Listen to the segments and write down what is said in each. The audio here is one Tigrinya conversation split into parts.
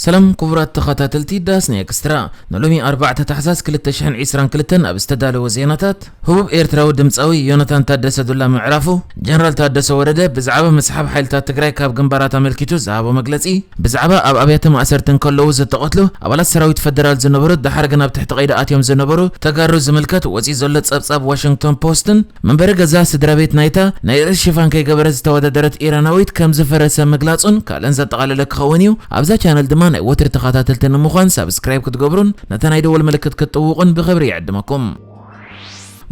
ሰላም ክቡራት ተኸታተልቲ ዳስና ኤክስትራ፣ ንሎሚ ኣርባዕተ ታሕሳስ ክልተ ሽሕን ዕስራን ክልተን ኣብ ዝተዳለወ ዜናታት፣ ህቡብ ኤርትራዊ ድምጻዊ ዮናታን ታደሰ ዱላ ምዕራፉ፣ ጀነራል ታደሰ ወረደ ብዛዕባ ምስሓብ ሓይልታት ትግራይ ካብ ግንባራት ኣመልኪቱ ዝሃቦ መግለጺ፣ ብዛዕባ ኣብ ኣብያተ ማእሰርቲ እንከለዉ ዝተቐትሉ ኣባላት ሰራዊት ፈደራል ዝነበሩ፣ ደሓር ግን ኣብ ትሕቲ ቀይዲ ኣትዮም ዝነበሩ ተጋሩ ዝምልከት ወጺኡ ዘሎ ጸብጻብ ዋሽንግቶን ፖስትን፣ መንበሪ ገዛ ስድራ ቤት ናይታ ናይ ርእሲ ሽፋን ከይገበረት ዝተወዳደረት ኢራናዊት ከም ዝፈረሰ ምግላጹን ካልእን ዘጠቓለለ ክኸውን እዩ። ኣብዛ ቻነል ድማ ናይ ወትሪ ተኸታተልቲ ንምዃን ሳብስክራይብ ክትገብሩን ነታ ናይ ደወል ምልክት ክትጥውቑን ብኽብሪ ይዕድመኩም።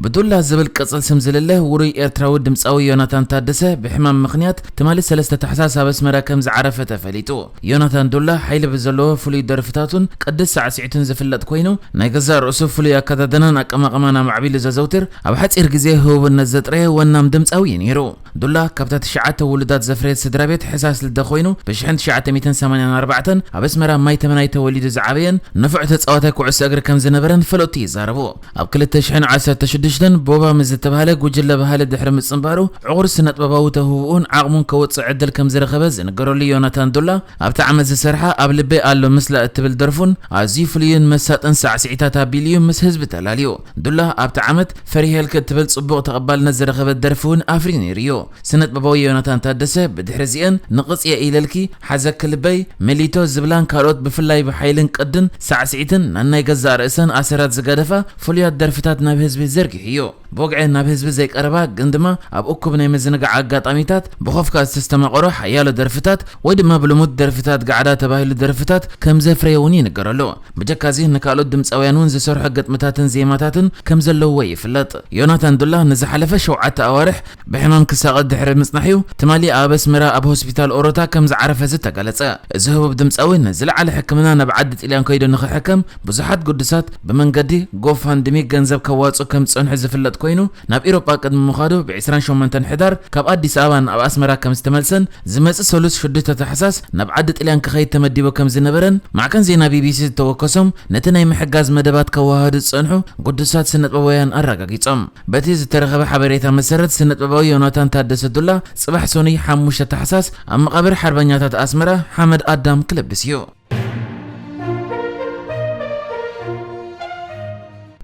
ብዱላ ዝብል ቅጽል ስም ዝልለ ውሩይ ኤርትራዊ ድምጻዊ ዮናታን ታደሰ ብሕማም ምኽንያት ትማሊ ሰለስተ ታሕሳስ ኣብ ኣስመራ ከም ዝዓረፈ ተፈሊጡ። ዮናታን ዱላ ሓይሊ ብዘለዎ ፍሉይ ደርፍታቱን ቅዲ ሳዕስዒቱን ዝፍለጥ ኮይኑ፣ ናይ ገዛእ ርእሱ ፍሉይ ኣከዳድናን ኣቀማቕማን ኣማዕቢሉ ዘዘውትር፣ ኣብ ሓጺር ግዜ ህቡብነት ዘጥረየ ወናም ድምጻዊ እዩ ነይሩ። ዱላ ካብታ ትሽዓተ ውሉዳት ዘፍረየት ስድራ ቤት ሕሳስ ልደ ኮይኑ፣ ብ ሽሕን ትሽዓተ ሚእትን ሰማንያን ኣርባዕተን ኣብ ኣስመራ ማይ ተመናይ ተወሊዱ ዝዓበየን ንፉዕ ተጻዋታይ ኩዕሶ እግሪ ከም ዝነበረን ፈለጥቱ ይዛረቡ። ኣብ ክልተ ሽሕን ዓሰርተ ሽዱሽተን ቦባ ምስ ዝተባህለ ጉጅለ ባህሊ ድሕሪ ምጽንባሩ፣ ዕቑር ስነጥበባዊ ተውህቦኡን ዓቕሙን ከውጽእ ዕድል ከም ዝረኸበ ዝንገረሉ ዮናታን ዱላ፣ ኣብቲ ዓመት ዝሰርሓ ኣብ ልበይ ኣሎ ምስላ እትብል ደርፉን ኣዝዩ ፍሉይን መሳጥን ሳዕስዒታት ኣቢሉ እዩ ምስ ህዝቢ ተላልዩ። ዱላ ኣብቲ ዓመት ፈሪሄልክ እትብል ጽቡቕ ተቐባልነት ዝረኸበት ደርፊ እውን ኣፍርዩ ነይሩ እዩ። ስነጥበባዊ ዮናታን ታደሰ ብድሕሪ እዚአን ንቕጽየ ኢለልኪ፣ ሓዘኪ ልበይ፣ መሊቶ ዝብላን ካልኦት ብፍላይ ብሓይልን ቅድን ሳዕስዒትን ናናይ ገዛእ ርእሰን ኣሰራት ዝገደፋ ፍሉያት ደርፍታት ናብ ህዝቢ ዘርጊሑ እዩ። ብወግዒ ናብ ህዝቢ ዘይቀረባ ግን ድማ ኣብ እኩብ ናይ ምዝንጋዕ ኣጋጣሚታት ብኾፍካ ዝተስተማቐሩ ሓያሎ ደርፍታት ወይ ድማ ብልሙድ ደርፍታት ጋዕዳ ተባሂሉ ደርፍታት ከም ዘፍረየ እውን ይንገረሉ። ብጀካዚ ንካልኦት ድምፃውያን እውን ዝሰርሖ ግጥምታትን ዜማታትን ከም ዘለውዎ ይፍለጥ። ዮናታን ዱላ ንዝሓለፈ ሸውዓተ ኣዋርሕ ብሕማም ክሳቐ ድሕሪ ምጽናሕ እዩ ትማሊ ኣብ ኣስመራ ኣብ ሆስፒታል ኦሮታ ከም ዝዓረፈ ዝተገለጸ። እዚ ህቡብ ድምጻዊ ንዝለዓለ ሕክምና ናብ ዓዲ ጥልያን ከይዱ ንኽሕከም ብዙሓት ግዱሳት ብመንገዲ ጎፋንድሚ ገንዘብ ከዋጽኡ ከም ዝጸንሑ ዝፍለጥ ኮይኑ፣ ናብ ኢሮጳ ቅድሚ ምኻዱ ብ ዕስራን ሸሞንተን ሕዳር ካብ ኣዲስ ኣበባ ናብ ኣስመራ ከም ዝተመልሰን ዝመጽእ ሰሉስ ሽዱሽተ ታሕሳስ ናብ ዓዲ ጥልያን ክኸይድ ተመዲቡ ከም ዝነበረን ማዕከን ዜና ቢቢሲ ዝተወከሶም ነቲ ናይ ምሕጋዝ መደባት ከወሃዱ ዝጸንሑ ግዱሳት ስነጥበባውያን ኣረጋጊጾም። በቲ ዝተረኸበ ሓበሬታ መሰረት፣ ስነጥበባዊ ዮናታን ታደሰ ዱላ ጽባሕ ሰኑይ ሓሙሽተ ታሕሳስ ኣብ መቓብር ሓርበኛታት ኣስመራ ሓመድ ኣዳም ክለብስ እዩ።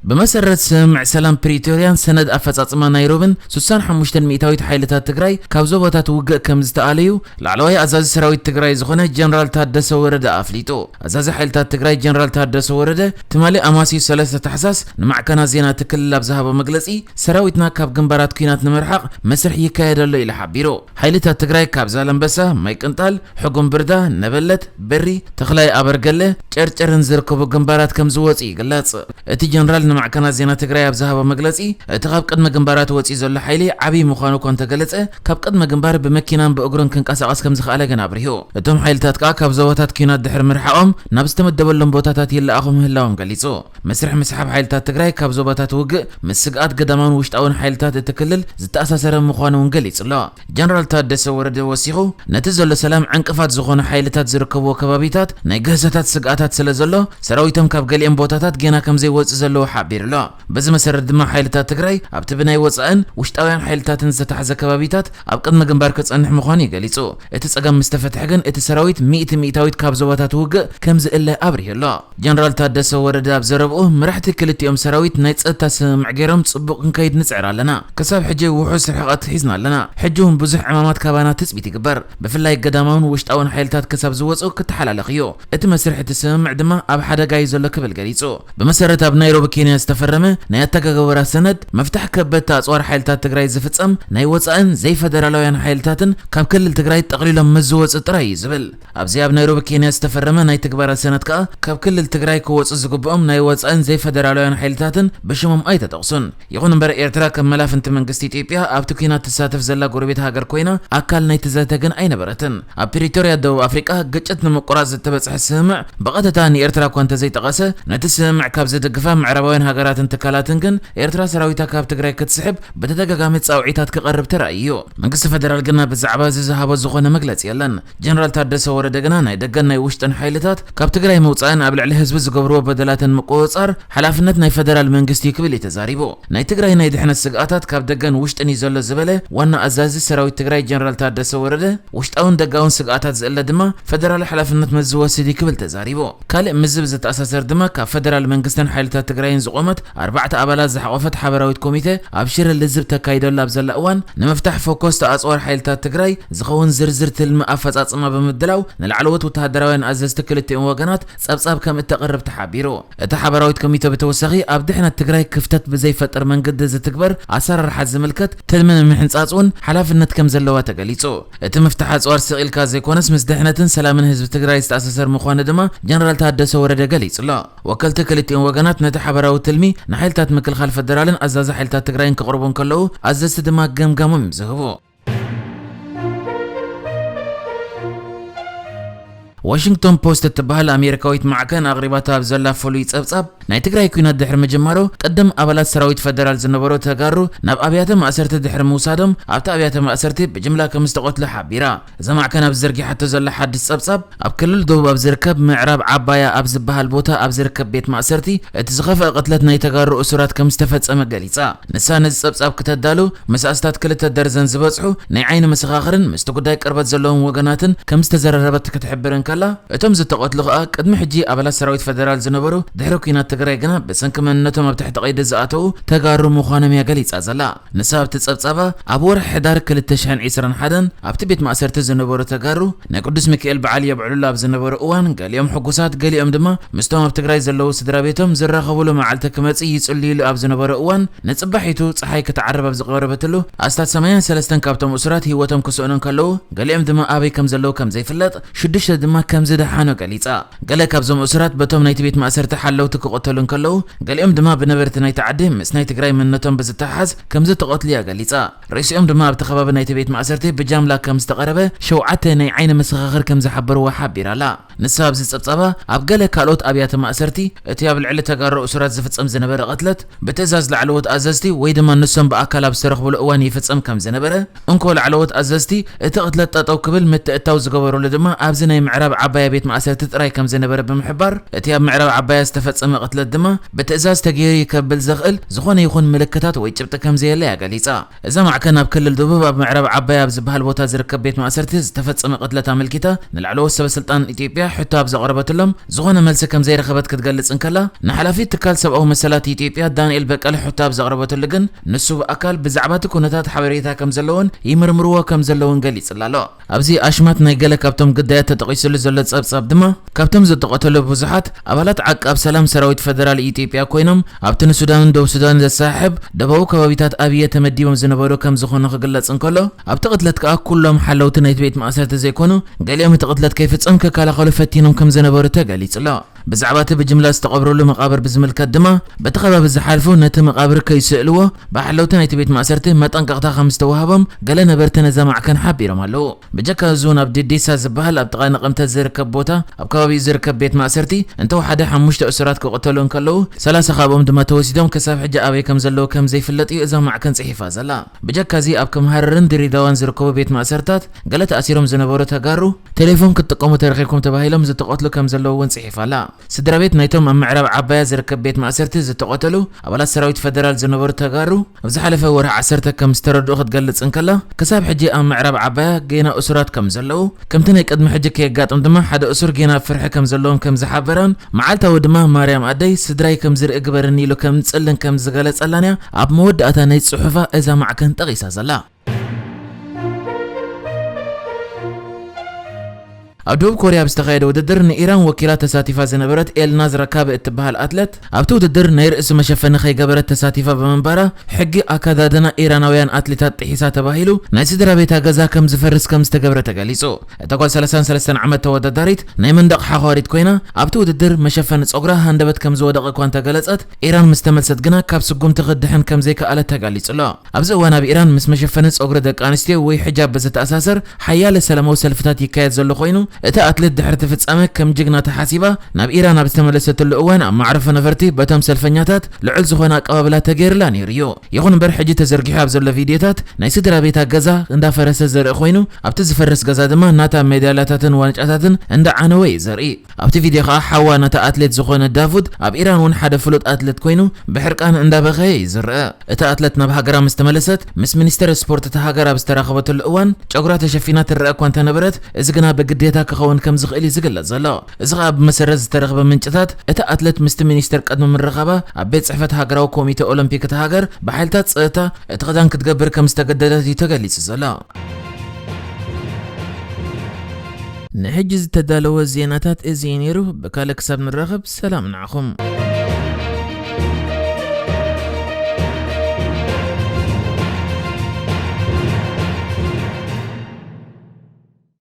ብመሰረት ስምምዕ ሰላም ፕሪቶርያን ሰነድ ኣፈጻጽማ ናይሮብን፣ ስሳን ሓሙሽተን ሚእታዊት ሓይልታት ትግራይ ካብ ዞባታት ውግእ ከም ዝተኣለዩ ላዕለዋይ ኣዛዚ ሰራዊት ትግራይ ዝኾነ ጀነራል ታደሰ ወረደ ኣፍሊጡ። ኣዛዚ ሓይልታት ትግራይ ጀነራል ታደሰ ወረደ ትማሊ ኣማስዩ ሰለስተ ታሕሳስ ንማዕከናት ዜና እቲ ክልል ኣብ ዝሃቦ መግለጺ፣ ሰራዊትና ካብ ግንባራት ኲናት ንምርሓቕ መስርሕ ይካየድ ኣሎ ኢሉ ሓቢሩ። ሓይልታት ትግራይ ካብ ዛላምበሳ፣ ማይቅንጣል፣ ሕጉምብርዳ፣ ነበለት፣ በሪ፣ ተኽላይ ኣበርገለ፣ ጨርጨርን ዝርከቡ ግንባራት ከም ዝወጹ ይግለጽ። እቲ ጀነራል ንማዕከናት ዜና ትግራይ ኣብ ዝሃቦ መግለጺ፣ እቲ ካብ ቅድመ ግንባራት ወጺኡ ዘሎ ሓይሊ ዓብዪ ምዃኑ እኳ እንተገለጸ፣ ካብ ቅድመ ግንባር ብመኪናን ብእግሩን ክንቀሳቐስ ከም ዝኸኣለ ግን ኣብሪሁ። እቶም ሓይልታት ከኣ ካብ ዞባታት ኲናት ድሕሪ ምርሓቖም ናብ ዝተመደበሎም ቦታታት ይለኣኹ ምህላዎም ገሊጹ። መስርሕ ምስሓብ ሓይልታት ትግራይ ካብ ዞባታት ውግእ ምስ ስግኣት ግዳማውን ውሽጣውን ሓይልታት እቲ ክልል ዝተኣሳሰረ ምዃኑ እውን ገሊጹ ኣሎ። ጀነራል ታደሰ ወረደ ወሲኹ፣ ነቲ ዘሎ ሰላም ዕንቅፋት ዝኾኑ ሓይልታት ዝርከብዎ ከባቢታት ናይ ግህሰታት ስግኣታት ስለ ዘሎ፣ ሰራዊቶም ካብ ገሊኦም ቦታታት ጌና ከም ዘይወጽእ ዘለዎ ሓቢሩ ኣሎ። በዚ መሰረት ድማ ሓይልታት ትግራይ ኣብቲ ብናይ ወጻእን ውሽጣውያን ሓይልታትን ዝተታሕዘ ከባቢታት ኣብ ቅድሚ ግንባር ክጸንሕ ምዃኑ እዩ ገሊጹ። እቲ ጸገም ምስ ተፈትሐ ግን እቲ ሰራዊት ሚእቲ ሚእታዊት ካብ ዞባታት ውግእ ከም ዝእለ ኣብሪሁ ኣሎ። ጀነራል ታደሰ ወረደ ኣብ ዘረብኡ፣ መራሕቲ ክልቲኦም ሰራዊት ናይ ጸጥታ ስምምዕ ገይሮም ጽቡቕ ክንከይድ ንጽዕር ኣለና። ክሳብ ሕጂ ውሑስ ርሕቐት ሒዝና ኣለና። ሕጂ እውን ብዙሕ ዕማማት ካባና ትጽቢት ይግበር። ብፍላይ ገዳማውን ውሽጣውን ሓይልታት ክሳብ ዝወጹ ክተሓላለኽ እዩ። እቲ መስርሕ እቲ ስምምዕ ድማ ኣብ ሓደጋ እዩ ዘሎ ክብል ገሊጹ። ብመሰረት ኣብ ናይሮቢ ኬንያ ዝተፈረመ ናይ ኣተገባብራ ሰነድ፣ ምፍታሕ ከበድቲ ኣጽዋር ሓይልታት ትግራይ ዝፍጸም ናይ ወጻእን ዘይፈደራላውያን ሓይልታትን ካብ ክልል ትግራይ ጠቕሊሎም ምስ ዝወጹ ጥራይ እዩ ዝብል። ኣብዚ ኣብ ናይሮቢ ኬንያ ዝተፈረመ ናይ ትግበራ ሰነድ ከኣ ካብ ክልል ትግራይ ክወጹ ዝግብኦም ናይ ወጻእን ዘይፈደራላውያን ሓይልታትን ብሽሞም ኣይተጠቕሱን። ይኹን እምበር ኤርትራ ከም መላፍንቲ መንግስቲ ኢትዮጵያ ኣብቲ ኲናት ትሳተፍ ዘላ ጎረቤት ሃገር ኮይና ኣካል ናይቲ ዘተ ግን ኣይነበረትን። ኣብ ፕሪቶርያ ደቡብ ኣፍሪቃ ግጭት ንምቁራጽ ዝተበጽሐ ስምምዕ ብቐጥታ ንኤርትራ እኳ እንተዘይጠቐሰ፣ ነቲ ስምምዕ ካብ ዝድግፋ ምዕራባውያን ሃገራትን ትካላትን ግን ኤርትራ ሰራዊታ ካብ ትግራይ ክትስሕብ ብተደጋጋሚ ጻውዒታት ክቐርብ ተራእዩ። መንግስቲ ፈደራል ግና ብዛዕባ እዚ ዝሃቦ ዝኾነ መግለጺ የለን። ጀነራል ታደሰ ወረደ ግና ናይ ደገን ናይ ውሽጥን ሓይልታት ካብ ትግራይ ምውጻእን ኣብ ልዕሊ ህዝቢ ዝገብርዎ በደላትን ምቁጽጻር ሓላፍነት ናይ ፈደራል መንግስቲ እዩ ክብል እዩ ተዛሪቡ። ናይ ትግራይ ናይ ድሕነት ስግኣታት ካብ ደገን ውሽጥን እዩ ዘሎ ዝበለ ዋና ኣዛዚ ሰራዊት ትግራይ ጀነራል ታደሰ ወረደ፣ ውሽጣውን ደጋውን ስግኣታት ዝእለ ድማ ፈደራል ሓላፍነት ምስ ዝወስድ እዩ ክብል ተዛሪቡ። ካልእ ምስዚ ብዝተኣሳሰር ድማ ካብ ፈደራል መንግስትን ሓይልታት ትግራይን ዝቖመት ኣርባዕተ ኣባላት ዝሓቖፈት ሓበራዊት ኮሚቴ ኣብ ሽረ ልዝብ ተካይደሉ ኣብ ዘላ እዋን፣ ንምፍታሕ ፎኮስ ኣጽዋር ሓይልታት ትግራይ ዝኸውን ዝርዝር ትልሚ ኣፈጻጽማ ብምድላው ንላዕለዎት ወተሃደራውያን ኣዘዝቲ ክልቲኦም ወገናት ጸብጻብ ከም እተቕርብ ተሓቢሩ። እቲ ሓበራዊት ኮሚቴ ብተወሳኺ ኣብ ድሕነት ትግራይ ክፍተት ብዘይፈጥር መንገዲ ዝትግበር ኣሰራርሓ ዝምልከት ትልሚ ንምሕንጻጽ እውን ሓላፍነት ከም ዘለዋ ተገሊጹ። እቲ ምፍታሕ ኣጽዋር ስቕ ኢልካ ዘይኮነስ ምስ ድሕነትን ሰላምን ህዝቢ ትግራይ ዝተኣሳሰር ምዃኑ ድማ ጀነራል ታደሰ ወረደ ገሊጹ ኣሎ። ወከልቲ ክልቲኦም ወገናት ነቲ ሓበራዊ ትልሚ ንሓይልታት ምክልኻል ፈደራልን ኣዛዚ ሓይልታት ትግራይን ክቕርቡ እንከለዉ ኣዘዝቲ ድማ ገምጋሞም እዮም ዝህቡ። ዋሽንግቶን ፖስት እትበሃል ኣሜሪካዊት ማዕከን ኣቕሪባታ ኣብ ዘላ ፍሉይ ጸብጻብ፣ ናይ ትግራይ ኲናት ድሕሪ ምጅማሩ ቅድም ኣባላት ሰራዊት ፈደራል ዝነበሩ ተጋሩ ናብ ኣብያተ ማእሰርቲ ድሕሪ ምውሳዶም ኣብቲ ኣብያተ ማእሰርቲ ብጅምላ ከም ዝተቐትሉ ሓቢራ። እዛ ማዕከን ኣብ ዘርጊሓቶ ዘላ ሓድሽ ጸብጻብ፣ ኣብ ክልል ደቡብ ኣብ ዝርከብ ምዕራብ ዓባያ ኣብ ዝበሃል ቦታ ኣብ ዝርከብ ቤት ማእሰርቲ እቲ ዝኸፍአ ቅትለት ናይ ተጋሩ እሱራት ከም ዝተፈጸመ ገሊጻ። ንሳ ነዚ ጸብጻብ ክተዳሉ ምስ ኣስታት ክልተ ደርዘን ዝበጽሑ ናይ ዓይኒ መሰኻኽርን ምስቲ ጉዳይ ቅርበት ዘለዎም ወገናትን ከም ዝተዘራረበት ክትሕብር እንከላ፣ እቶም ዝተቐትሉ ከኣ ቅድሚ ሕጂ ኣባላት ሰራዊት ፈደራል ዝነበሩ፣ ድሕሪ ኲናት ትግራይ ግና ብሰንኪ መንነቶም ኣብ ትሕቲ ቀይዲ ዝኣተዉ ተጋሩ ምዃኖም እያ ገሊጻ ዘላ። ንሳ ኣብቲ ጸብጻባ፣ ኣብ ወርሒ ሕዳር ክልተ ሽሕን ዕስራን ሓደን ኣብቲ ቤት ማእሰርቲ ዝነበሩ ተጋሩ ናይ ቅዱስ ሚካኤል በዓል የብዕሉሉ ኣብ ዝነበሩ እዋን፣ ገሊኦም ሕጉሳት፣ ገሊኦም ድማ ምስቶም ኣብ ትግራይ ዘለዉ ስድራ ቤቶም ዝራኸቡሉ መዓልቲ ክመጽእ ይጽልዩሉ ኣብ ዝነበሩ እዋን፣ ንጽባሒቱ ጸሓይ ክትዓርብ ኣብ ዝቐረበትሉ ኣስታት ሰማንያን ሰለስተን ካብቶም እሱራት ህይወቶም ክስእኑ እንከለዉ፣ ገሊኦም ድማ ኣበይ ከም ዘለዉ ከም ዘይፍለጥ፣ ሽዱሽተ ድማ ከም ዝደሓኑ ገሊጻ። ገለ ካብዞም እሱራት በቶም ናይቲ ቤት ማእሰርቲ ሓለውቲ ክቐተሉ እንከለዉ፣ ገሊኦም ድማ ብነበርቲ ናይቲ ዓዲ ምስ ናይ ትግራይ መንነቶም ብዝተሓሓዝ ከም ዝተቐትሉ እያ ገሊጻ። ርእሲኦም ድማ ኣብቲ ከባቢ ናይቲ ቤት ማእሰርቲ ብጃምላ ከም ዝተቐረበ ሸውዓተ ናይ ዓይኒ መሰኻኽር ከም ዝሓበርዋ ሓቢራ ኣላ። ንሳ ኣብዚ ጸብጻባ፣ ኣብ ገለ ካልኦት ኣብያተ ማእሰርቲ እቲ ኣብ ልዕሊ ተጋሩ እሱራት ዝፍጸም ዝነበረ ቅትለት ብትእዛዝ ላዕለዎት ኣዘዝቲ ወይ ድማ ንሶም ብኣካል ኣብ ዝተረኽብሉ እዋን ይፍጸም ከም ዝነበረ፣ እንኮ ላዕለዎት ኣዘዝቲ እቲ ቅትለት ጠጠው ክብል ምትእትታው ዝገበሩሉ ድማ ኣብዚ ናይ ምዕራብ ዓባያ ቤት ማእሰርቲ ጥራይ ከም ዝነበረ ብምሕባር፣ እቲ ኣብ ምዕራብ ዓባያ ዝተፈጸመ ቅትለት ድማ ብትእዛዝ ተገይሩ እዩ ከብል ዘኽእል ዝኾነ ይኹን ምልክታት ወይ ጭብጢ ከም ዘየለ እያ ገሊጻ። እዛ ማዕከን ኣብ ክልል ደቡብ ኣብ ምዕራብ ዓባያ ኣብ ዝበሃል ቦታ ዝርከብ ቤት ማእሰርቲ ዝተፈጸመ ቅትለት ኣመልኪታ ንላዕለዎት ሰበ ስልጣን ኢትዮጵያ ሕቶ ኣብ ዘቕረበትሎም፣ ዝኾነ መልሲ ከም ዘይረኸበት ክትገልጽ እንከላ፣ ንሓላፊ ትካል ሰብኣዊ መሰላት ኢትዮጵያ ዳንኤል በቀለ ሕቶ ኣብ ዘቕረበትሉ ግን፣ ንሱ ብኣካል ብዛዕባ እቲ ኩነታት ሓበሬታ ከም ዘለዎን ይምርምርዎ ከም ዘለውን ገሊጽላ ኣሎ። ኣብዚ ኣሽማት ናይ ገለ ካብቶም ግዳያት ተጠቒሱሉ ዘሎ ጸብጻብ ድማ፣ ካብቶም ዝተቐተሉ ብዙሓት ኣባላት ዓቃብ ሰላም ሰራዊት ፈደራል ኢትዮጵያ ኮይኖም፣ ኣብቲ ንሱዳንን ደቡብ ሱዳንን ዘሰሓሕብ ደቡባዊ ከባቢታት ኣብየ ተመዲቦም ዝነበሩ ከም ዝኾኑ ክግለጽ እንከሎ፣ ኣብቲ ቅትለት ከኣ ኩሎም ሓለውቲ ናይቲ ቤት ማእሰርቲ ዘይኮኑ፣ ገሊኦም እቲ ቅትለት ከይፍጸም ክከላኸሉ ፈቲኖም ከም ዝነበሩ ተገሊጹ ኣሎ። ብዛዕባ እቲ ብጅምላ ዝተቐብረሉ መቓብር ብዝምልከት ድማ፣ በቲ ከባቢ ዝሓልፉ ነቲ መቓብር ከይስእልዎ ብሓለውቲ ናይቲ ቤት ማእሰርቲ መጠንቀቕታ ከም ዝተዋህቦም ገለ ነበርቲ ነዛ ማዕከን ሓቢሮም ኣለዉ። ብጀካ እዚ እውን ኣብ ዲዲሳ ዝበሃል ኣብ ጥቓ ነቐምተ ዝርከብ ቦታ ኣብ ከባቢኡ ዝርከብ ቤት ማእሰርቲ እንተወሓደ ሓሙሽተ እሱራት ክቕተሉ እንከለዉ፣ ሰላሳ ካብኦም ድማ ተወሲዶም ክሳብ ሕጂ ኣበይ ከም ዘለዉ ከም ዘይፍለጥ እዩ እዛ ማዕከን ጽሒፋ ዘላ። ብጀካ እዚ ኣብ ከም ሃረርን ድሬዳዋን ዝርከቡ ቤት ማእሰርታት ገለ ተኣሲሮም ዝነበሩ ተጋሩ ቴሌፎን ክትጥቀሙ ተረኺብኩም ተባሂሎም ዝተቐትሉ ከም ዘለዉ እውን ጽሒፋ ኣላ። ስድራ ቤት ናይቶም ኣብ ምዕራብ ዓባያ ዝርከብ ቤት ማእሰርቲ ዝተቐተሉ ኣባላት ሰራዊት ፈደራል ዝነበሩ ተጋሩ፣ ኣብ ዝሓለፈ ወርሒ ዓሰርተ ከም ዝተረድኡ ክትገልጽ እንከላ፣ ክሳብ ሕጂ ኣብ ምዕራብ ዓባያ ጌና እሱራት ከም ዘለዉ፣ ከምቲ ናይ ቅድሚ ሕጂ ከየጋጥም ድማ ሓደ እሱር ጌና ኣብ ፍርሒ ከም ዘለዎም ከም ዝሓበራን፣ መዓልታዊ ድማ ማርያም ኣደይ ስድራይ ከም ዝርኢ ግበርኒ ኢሉ ከም ዝጽልን ከም ዝገለጸላን እያ ኣብ መወዳእታ ናይ ጽሑፋ እዛ ማዕከን ጠቒሳ ዘላ። ኣብ ደቡብ ኮርያ ኣብ ዝተኻየደ ውድድር ንኢራን ወኪላ ተሳቲፋ ዝነበረት ኤልናዝ ረካቢ እትበሃል ኣትለት፣ ኣብቲ ውድድር ናይ ርእሲ መሸፈኒ ከይገበረት ተሳቲፋ ብምንባራ፣ ሕጊ ኣከዳድና ኢራናውያን ኣትሌታት ጥሒሳ ተባሂሉ ናይ ስድራ ቤታ ገዛ ከም ዝፈርስ ከም ዝተገብረ ተገሊጹ። እታ ጓል ሰላሳን ሰለስተን ዓመት ተወዳዳሪት ናይ መንደቕ ሓዃሪት ኮይና፣ ኣብቲ ውድድር መሸፈኒ ጸጉራ ሃንደበት ከም ዝወደቐ እኳ እንተገለጸት፣ ኢራን ምስ ተመልሰት ግና ካብ ስጉምቲ ክድሕን ከም ዘይከኣለት ተገሊጹ ኣሎ። ኣብዚ እዋን ኣብ ኢራን ምስ መሸፈኒ ጸጉሪ ደቂ ኣንስትዮ ወይ ሕጃብ ብዝተኣሳሰር ሓያለ ሰላማዊ ሰልፍታት ይካየድ ዘሎ ኮይኑ፣ እታ ኣትሌት ድሕሪ እቲ ፍጻመ ከም ጅግና ተሓሲባ ናብ ኢራን ኣብ ዝተመለሰትሉ እዋን ኣብ መዕረፎ ነፈርቲ በቶም ሰልፈኛታት ልዑል ዝኾነ ኣቀባብላ ተገይርላ ነይሩ እዩ። ይኹን እምበር ሕጂ ተዘርጊሑ ኣብ ዘሎ ቪድዮታት ናይ ስድራ ቤታ ገዛ እንዳፈረሰ ዘርኢ ኮይኑ ኣብቲ ዝፈርስ ገዛ ድማ ናታ ሜዳልያታትን ዋንጫታትን እንዳዓነወ እዩ ዘርኢ። ኣብቲ ቪድዮ ከዓ ሓዋ ናታ ኣትሌት ዝኾነ ዳፉድ ኣብ ኢራን እውን ሓደ ፍሉጥ ኣትሌት ኮይኑ ብሕርቃን እንዳበኸየ እዩ ዝረአ። እታ ኣትሌት ናብ ሃገራ ምስ ተመለሰት ምስ ሚኒስተር ስፖርት እታ ሃገር ኣብ ዝተራኸበትሉ እዋን ጨጉራ ተሸፊና ትረአ እኳ እንተነበረት እዚ ግና ብግዴታ ክኸውን ከም ዝኽእል እዩ ዝግለጽ ዘሎ። እዚ ከዓ ብመሰረት ዝተረኽበ ምንጭታት እታ ኣትሌት ምስቲ ሚኒስተር ቅድሚ ምርኻባ ኣብ ቤት ጽሕፈት ሃገራዊ ኮሚተ ኦሎምፒክ እታ ሃገር ብሓይልታት ጸጥታ እቲ ክዳን ክትገብር ከም ዝተገደደት እዩ ተገሊጹ ዘሎ። ንሕጂ ዝተዳለወ ዜናታት እዚ እዩ ነይሩ። ብካልእ ክሳብ ንራኸብ ሰላም ንዓኹም።